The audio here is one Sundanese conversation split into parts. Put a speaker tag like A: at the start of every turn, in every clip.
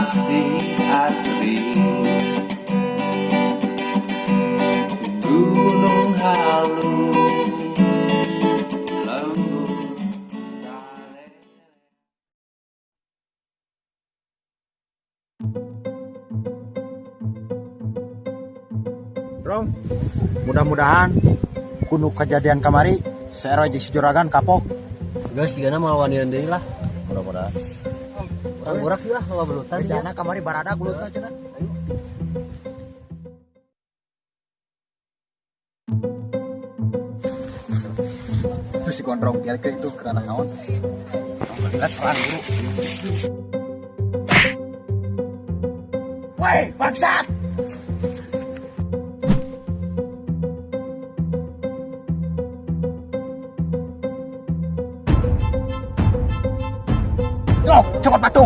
A: Masih asri. Gunung Halu lembut saleh.
B: Bro, mudah-mudahan kuno kejadian kamari si Eroy jeung si Juragan kapok.
C: Guys, sigana mau wanian deui lah.
B: Mudah-mudahan.
C: Urang gurak lah loba belutan.
B: Bejana kamari barada gulutna cenah. Terus si gondrong dia ke itu kerana naon? Kita serang dulu. Woi, bangsat! Loh, cokot batu.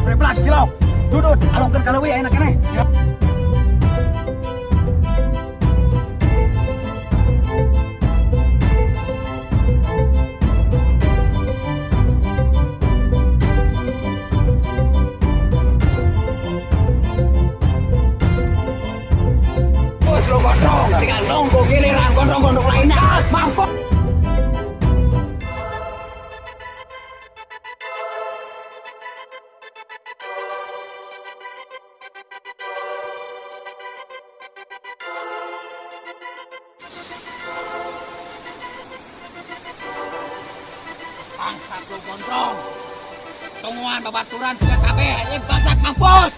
B: Reblak cilok. Dudut, alungkeun ka leuwih ayeuna keneh. Bos lu gondrong, tinggal nunggu giliran gondrong-gondrong lainnya. Mampus. Bangsat lu gondrong. Tungguan babaturan sudah kabeh, ini bangsat mampus.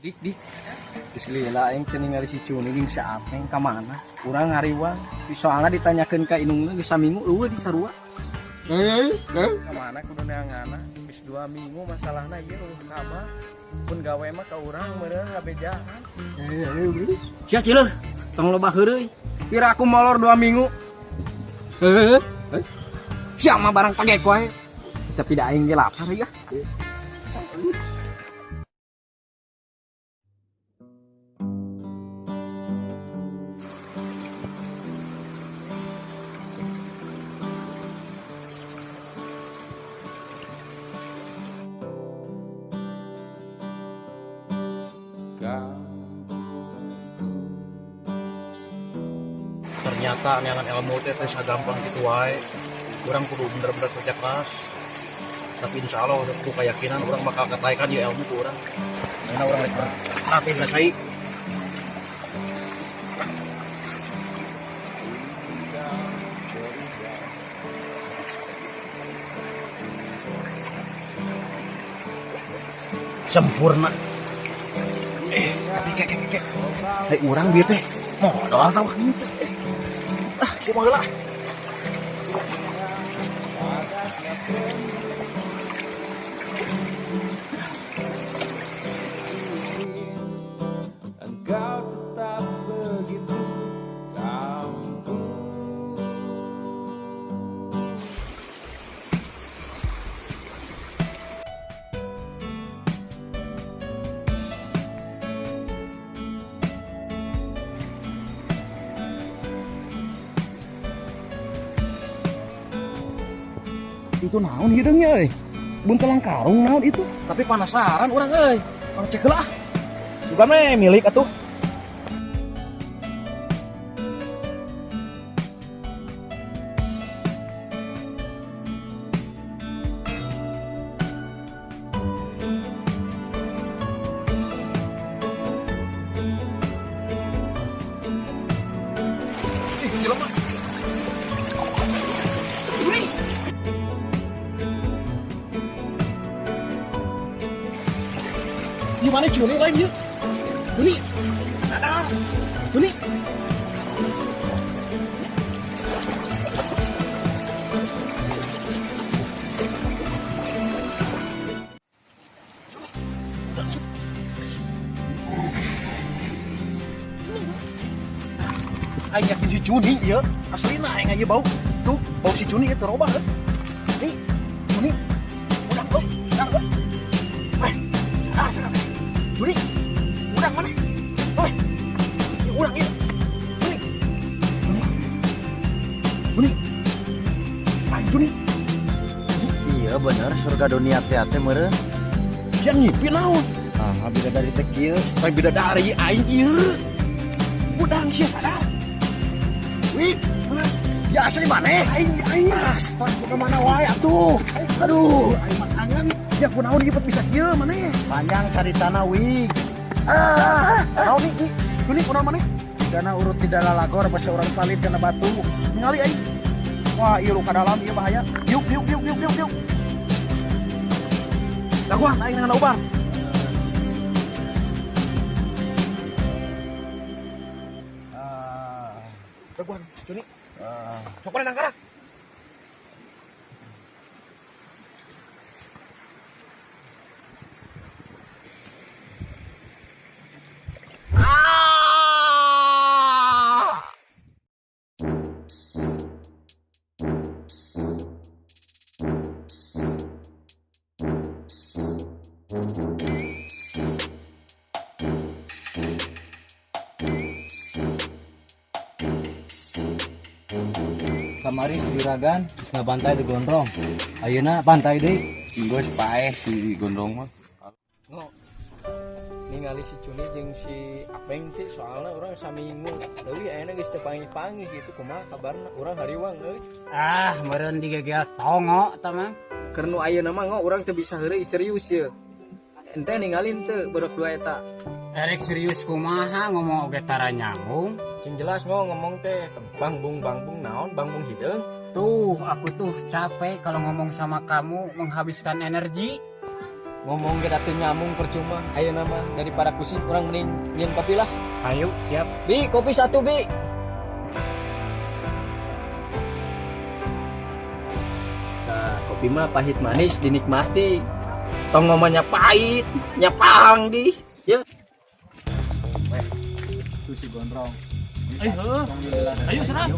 D: Dik dik. Geus lila aing teu ningali si Cuni jeung si Apeng ka mana? Urang ngariwang. Soalna ditanyakeun ka indungna geus saminggu eueuh di sarua. Ka mana kudu neanganna? Geus 2 minggu masalahna ieu eueuh kabar. Pun gawe mah ka urang meureun ngabejaan. Sia cileuh, tong loba heureuy. Pira aku molor 2 minggu. Heuh. Sia mah barang pagek wae. Tapi da aing ge lapar ya.
E: Ternyata neangan ilmu teh teh sagampang gitu wae. Urang kudu bener-bener kerja keras. Tapi insya Allah ku keyakinan urang bakal ketaikan ya ilmu ku urang. Karena urang rek berlatih ka cai. Sempurna. Tapi kek kek kek. Hei urang bieu teh modal tah teh. Ah, kumaha heula.
A: Engkau tetap begitu kampung.
D: Itu naon hideungnya euy? Buntelang karung naon itu?
E: Tapi penasaran urang euy. Pang cek heula ah. Sugan we milik atuh. Gimana Juni lain yuk? Juni. Sadar. Juni. Aing yakin si Juni ya, aslina aing aja bau. Tuh, bau si Juni itu robah kan. Nih, Juni. Udah, oh, sadar, oh. Eh, sadar, sadar. Juni, udang mana? Oi, ini udang ini. Juni, Juni, Juni, ayo Juni.
B: Iya bener, surga dunia teh teh meureun.
E: Dia ngipi naon?
B: Ah, bidadari teh kieu.
E: Lain bidadari aing ieu. Udang sih sadar. Wih,
B: Ya asli maneh.
E: aing aing.
B: Astagfirullah mana wae atuh. Aduh,
E: Aing mah kangen. Ya kunaon ieu bisa kieu maneh?
B: Panjang caritana wig.
E: Ah, naon nih? Nih, Juni kunaon maneh?
B: Karena urut tidak lalagor bahasa orang palit kena batu.
E: Ningali aing. Wah, ieu luka dalam ieu bahaya. Yuk, yuk, yuk, yuk, yuk, yuk. Daguan aing ngan ubar. Daguan, Juni. Sok mana nangkara?
C: Kamari si juragan geus ngabantai di gondrong. Ayeuna bantai deui.
A: Geus paeh si gondrong mah.
D: Ngo. Ningali si Cuni jeung si Apeng teh soalna urang saminggu leuwih ayeuna geus teu panggih-panggih gitu kumaha kabarna urang hariwang euy.
F: Ah, meureun digegel tongo tah mah.
D: Keur nu ayeuna mah ngo urang teu bisa heureuy serius ye. Ente ningalin teu budak dua eta.
F: Erek serius kumaha ngomong oge tara nyambung.
D: Cing jelas ngo ngomong teh bangbung bangbung naon bangbung hideung.
F: Tuh, aku tuh capek kalau ngomong sama kamu menghabiskan energi.
D: Ngomong ge teu nyambung percuma ayeuna mah daripada pusing urang mending nyieun kopi lah.
F: Ayo, siap.
D: Bi, kopi satu, Bi. Nah, kopi mah pahit manis dinikmati. Tong ngomongnya pahit, nyapang di. Ya.
B: Tuh si gondrong.
E: Ayo, ayo serang.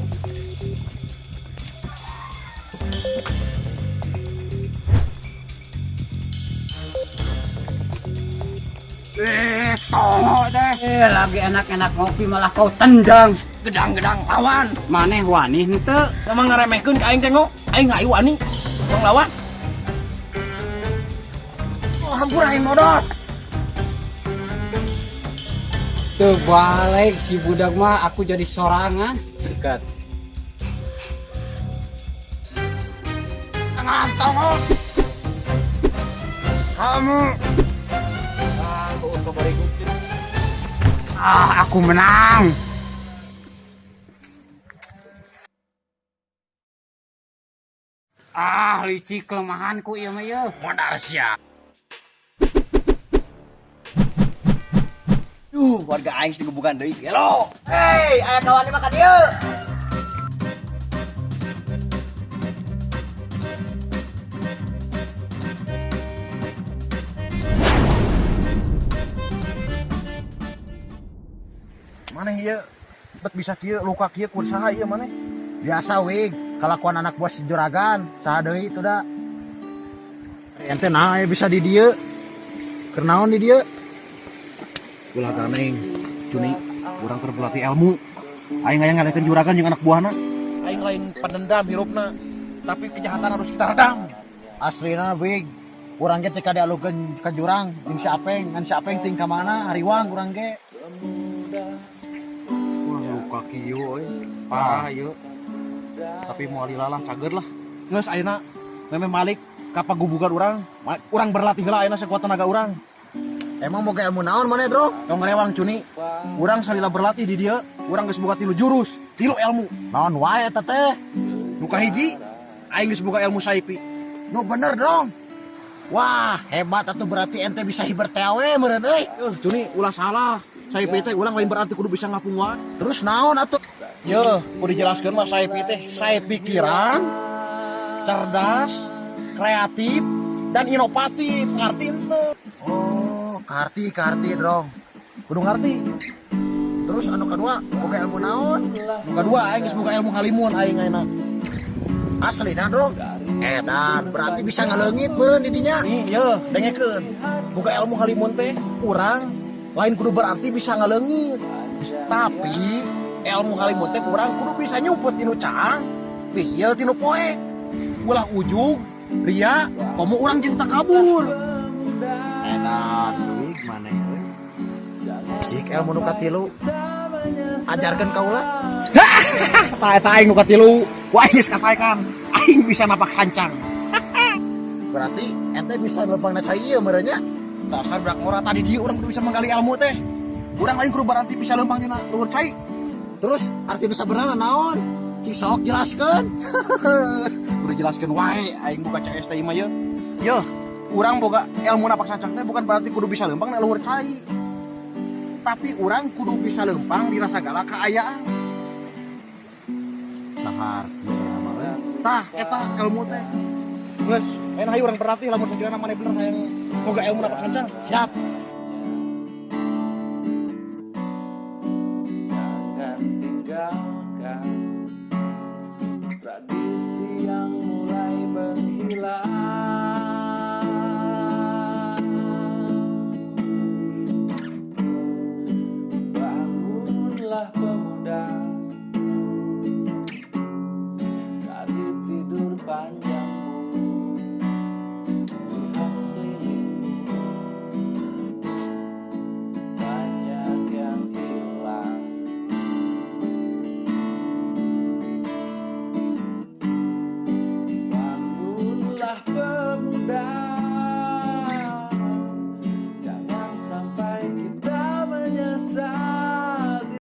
F: Eh, tongo teh. Eh, lagi enak-enak ngopi malah kau tendang.
D: Gedang-gedang lawan.
F: Maneh wani henteu.
D: Emang ngaremehkeun ka aing teh ngo. Aing ngayu wani. Tong lawan. Oh, hampura aing modal.
F: Tuh balik si budak mah aku jadi sorangan.
C: Sikat.
F: Jangan tongo. Kamu. Ah, aku menang. Ah, licik kelemahanku ieu mah ieu. Modal sia.
B: Duh, warga aing digebukan deui. Gelo. Hei, aya kawan mah ka dieu.
E: Maneh ieu bet bisa kieu luka kieu ku saha ieu maneh?
B: Biasa wig, kalakuan anak buah si juragan, saha deui itu da. Ente nah aya bisa di dieu. Keur naon di dieu?
E: Ulah ganeng, Juni, urang keur berlatih ilmu. Aing hayang ngalehkeun juragan jeung anak buahna. Aing lain pendendam hirupna, tapi kejahatan harus kita redam.
B: Aslina wig, urang ge teh kadialukeun ka jurang jeung si Apeng, ngan si Apeng ting ka mana hariwang urang ge.
E: Wah, luka kieu euy, parah ieu. Tapi moal lila lah, cager lah. Geus ayeuna memeh malik ka pagubugan urang, urang berlatih heula ayeuna sekuat tenaga urang.
B: Emang boga ilmu naon maneh, Bro?
E: Tong ngarewang Cuni. Urang salila berlatih di dieu, urang geus boga 3 jurus, 3 ilmu.
B: Naon wae eta teh?
E: Nu kahiji, aing geus boga ilmu saipi.
B: Nu bener dong. Wah, hebat atuh, berarti ente bisa hiber teh we meureun euy.
E: Eh, Cuni, ulah salah. Saepi teh urang lain berarti kudu bisa ngapung wae.
B: Terus naon atuh?
E: Yo, kudu dijelaskeun mah saepi teh sae pikiran, cerdas, kreatif, dan inovatif. Ngerti ente?
B: Oh, karti karti dong.
E: Kudu ngerti.
B: Terus anu kedua, boga ilmu naon?
E: Nu kadua, aing geus boga ilmu halimun aing ayeuna.
B: Asli nah dong. Edan, berarti bisa ngaleungit meureun di dinya.
E: Nih, yo, dengekeun. Boga ilmu halimun teh urang lain kudu berarti bisa ngaleungit. Tapi ilmu halimun teh urang kudu bisa nyumput tinu caang, pihil tinu poek. Ulah ujug, ria, komo urang jeung takabur.
B: Edan, deui maneh euy. Cik, ilmu nu katilu. Ajarkeun kaula.
E: Tah, eta aing nu katilu. Wah, geus katakan aing bisa napak sancang.
B: Berarti ente bisa lempangna cai ieu meureun nya.
E: Dasar budak ngora, tadi dia urang kudu bisa menggali ilmu teh. Urang lain kudu berarti bisa lempang dina luhur cai.
B: Terus arti nu sabenerna naon? Cik, sok jelaskeun.
E: Kudu jelaskeun wae aing buka CS teh mah ye. Yo, urang boga ilmu napak sancang teh bukan berarti kudu bisa lempang na luhur cai. Tapi urang kudu bisa lempang dina sagala kaayaan.
B: Nah,
E: Tah, eta ilmu teh. Geus, ayeuna hayu urang berlatih lamun sakirana maneh bener hayang boga ilmu napak sancang.
B: Siap.